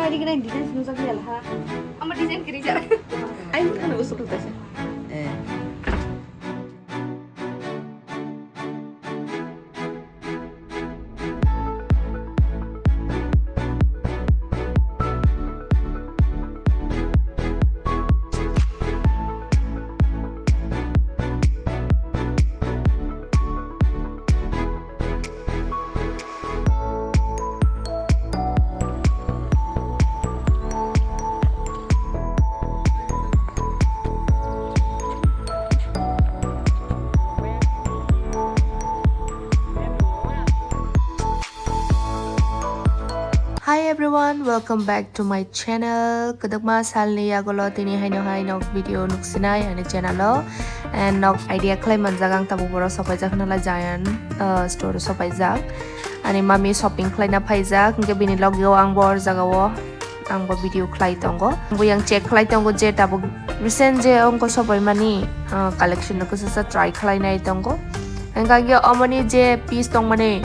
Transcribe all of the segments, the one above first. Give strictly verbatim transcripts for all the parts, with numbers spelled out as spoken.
Ini kena design sunu satu ya lah. Ama design kiri jar. Ayo kan usuk lu kasih. Eh. Hi everyone, welcome back to my channel. Kwdwkma salni yagulo tini haino hai nok video nuksinai ani channel o. And nok idea khlai manjak ang tabuk boro sopaijak hwnla Giant, uh, store o sopaijak. Ani mami shopping khlaina phaijak, hwnkhe bini logio ang bo or jagao ang bo video khlai tongo. Bo yang check khlai tongo je tabuk recent je ongko sopaimani, uh, collection no kwchwsa try khlai nai tongo. Hwnkhe omoni je piece tongmani,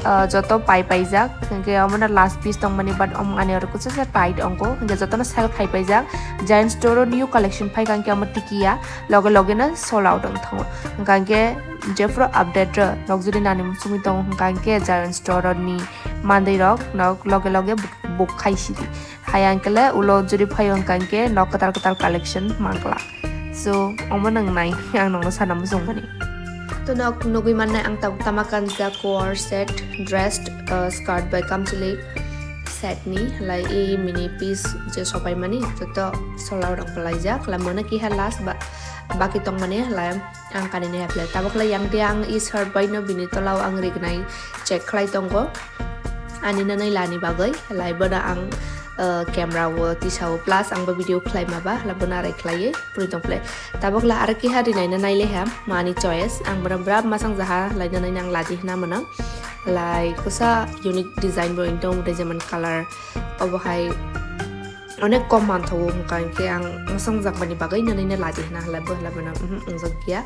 uh, joto pai paijak, hwnkhe omono last piece tongmani, but omo ani oro kwchwsa tight ongko, hwnkhe jotono sell khai paijak. Giant store o new collection phaikha, hwnkhe omo tikiya, loge loge no sold out wng thango. Hwnkhe jephru update rok nok jodi nani muchungwi tongo, hwnkhe Giant store ni mandirok nok loge loge book khai sidi. Hai ang kele ulo juri phaio hwnkha hwnkhe nok kwtal kwtal collection mangla. So, omo nang nai ang nokno sana muchungmani. To nok nugwi mannai ang tabuk tama kanjak core set, dressed, uh, skirt bai kamchwlwi set ni, lai i mini piece je sopaimani, joto sola rok bwlaijak, lai mono kiha last ba, baki tongmani, lai Ang kanini apply. Tabuk khlai yang dia ang i shirt bai no bini tola o ang rignai check khlai tongo. Ani nanai lani bagwi, lai bono ang, uh, camera o tisa o plus ang bo video khlai ma ba, lai bono arai khlaiwi puri tong play. Tabuk la aro kiha rinai nanai leha, mani choice, ang bono bra masang jaha, lai nanai nang ladi hna mano. Lai kusa unique design bo wng tong, jeman color, obo hai onek kom manthogo, hwnkha hwnkhe ang mwsang jakmani bagwi nwnwi no ladi hwna halai bo halai bono, mhm, wngjak ya.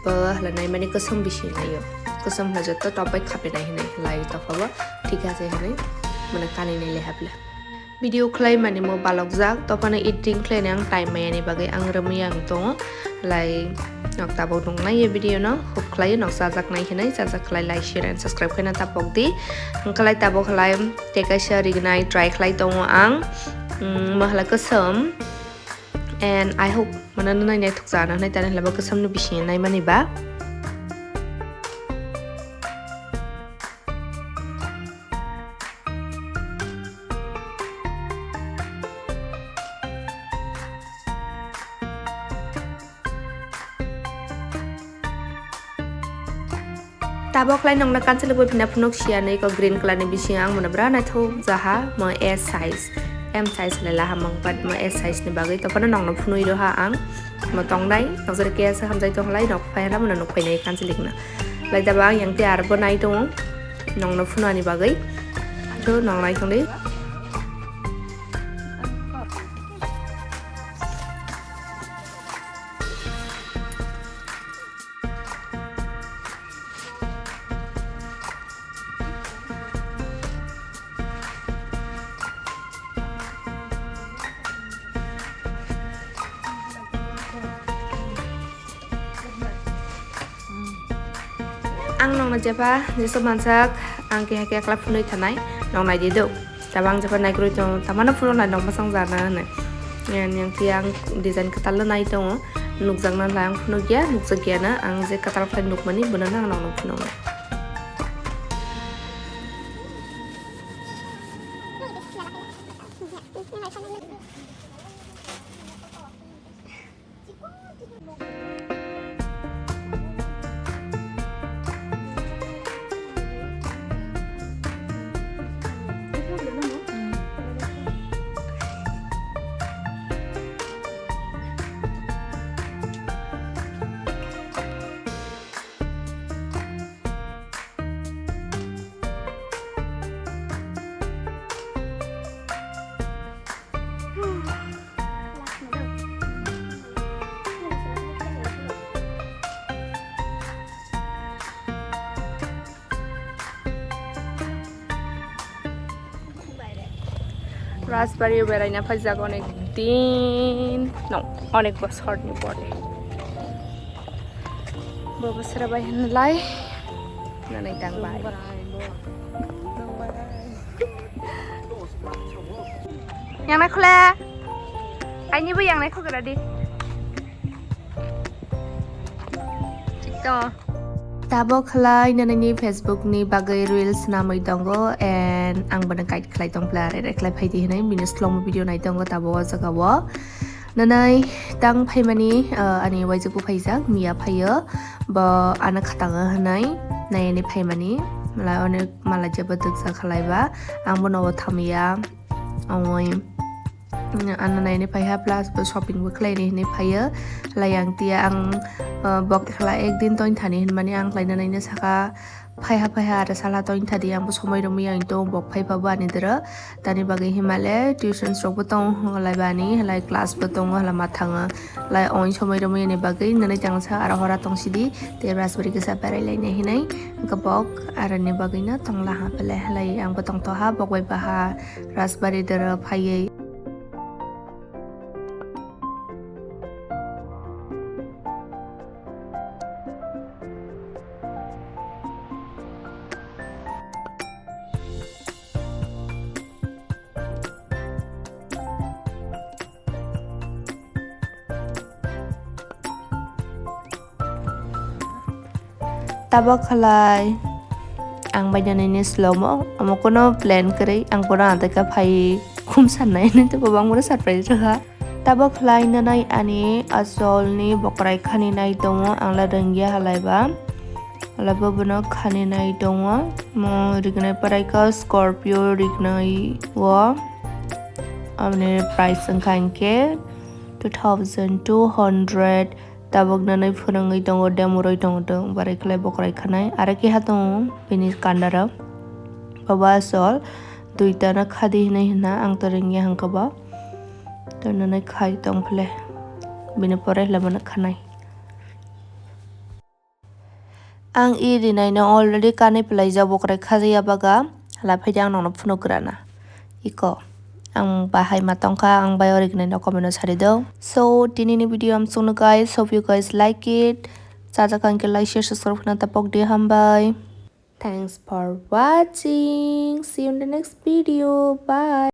Bo halai naimani kwcham bisi naio. Kwcham hwlai joto top bai khape nai hwnwi halai topha bo. Thik ache hwnwi mano kanwi nai le haple. Video khlai mani mo balok jak, tophano editing khlai nai ang time maya ni bagwi ang rwmwi ang tongo. Lai nok tabuk nung nai ye video no, hope khlai nok chajak nai hwnwi, chajak khlai like, share and subscribe khaina tapok di. Hwnkhe lai tabuk halai Tei kaisa rignai try khlai tongo ang, mm, mahala kwcham, and I hope mano nwnai naithok chana hwnwi, tani hwlai bo kwcham no bisingo naimani ba. Tabok lai nokna kanchwlwi bo phina phunuk siya nwi ko green colour ni bisingo ang mano bwra naithok jaha mo S size, M size le laha mung but mo S size ni bagwi tophano nokno phunui rwha ang mo tongnai nokjagwi khe se hamjai tong lai nok phai hwnla mano nuk phai nai kanchwlwi khna lai tabok ang yang tei arbo nai tongo nokno phunani bagwi to nok nai thong di. Ang nokno jepha jesuk mansak ang keha keha kla phunui thanai nok nai di do. Tabang jepha naikroi tongo, tamano phunuknai nok bwsang jana hwnwi. Yang, yang khe ang design kwtal nai tongo, nukjakna lai ang phunukya, nukjakya na ang je kwtal khlai nukmani, bono no ang nokno phunuknai. Rajbari o beraina phaijak onek din, no, onek bosorni pore. Bo bosora bai hinlai nanai tang bai. Yang nai khole. Aini bo yang nai khogra di. Thik tongo. Tabok khlai nini Facebook ni bagwi reels namwi tongo and ang bono guide khlai tong pla re re khlai phaidi hinwi bini slow mo video nai tongo tabok o jaga o. Nanai tang phaimani, uh, ani waijak bo phaijak miya phaio bo ano khatango hinwi nayani phaimani mala onek mala jebo duksa khlai ba ang bono o thamya. Ongoi ano naini phaiha plus bo shopping bo khlaini hinwi phaio. Lai ang tia ang, uh, bok khala ekdin toin thani hinmani ang khlaina naina saka phaiha phaiha aro sala toin thadi ang bo somoi romwi ang to bok phai pha bo ani doro tani bagwi himale tuitions rok bo tong lai bani lai class bo tongo hala ma thango lai oin somoi romwi ani bagwi nanai tangsa aro hora tong sidi te Rajbari kisa berai lainai hinai bok aro ni bagwi no tong laha pele lai ang bo tong toha bok bai baha. Rajbari doro phaiwi. Tabok khalai ang bai nini slow mo, omo kono plan kwrwi, ang bono adai kha phai khum sanai hinwi tei bo bangmano surprise rwkha. Tabok khlai nanai ani asolni bokrai khani nai tongo, ang la rwngya halai ba. Halai bo bono khani nai tongo. Mo rignai parai kha Scorpio rignai o. Aboni price wngkha hinkhe two thousand two hundred. Tabok nanai phwrwngwi tongo, demo rwi tongo, tong barai khlai bokrai khanai. Aro keha tongo bini kandaro. Baba asol duita no khadi hinwi hwnna ang to rwngya hwnkhe bo. To nanai khai tong phle. Bini pore hlama no khanai. Ang e rinai no already kanwi pwlaijak bokrai khajaya baga. Hala phaidi ang nokno phunuk rana. Iko. Ang bahai ma tongkha, ang bai orignai no comment o sari do. So, tini ni video amsukno guys, hope you guys like it. Chajak ang khe like, share, subscribe khna tapok di, hambai. Thanks for watching. See you in the next video. Bye.